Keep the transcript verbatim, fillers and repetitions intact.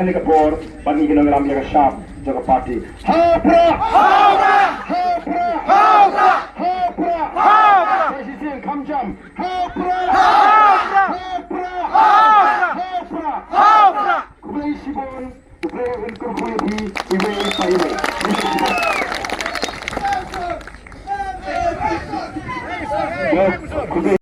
Kane ka por ban ïa ka nongïalam ïa ka shap jong ka party. Ha u Prah! Ha u Prah! Ha u Prah! Ha u Prah! Sa shisien kham jam. Ha u Prah! Ha u Prah! Khublei shibun. U Blei un kyrkhu ïa phi iwei pa iwei. Khublei.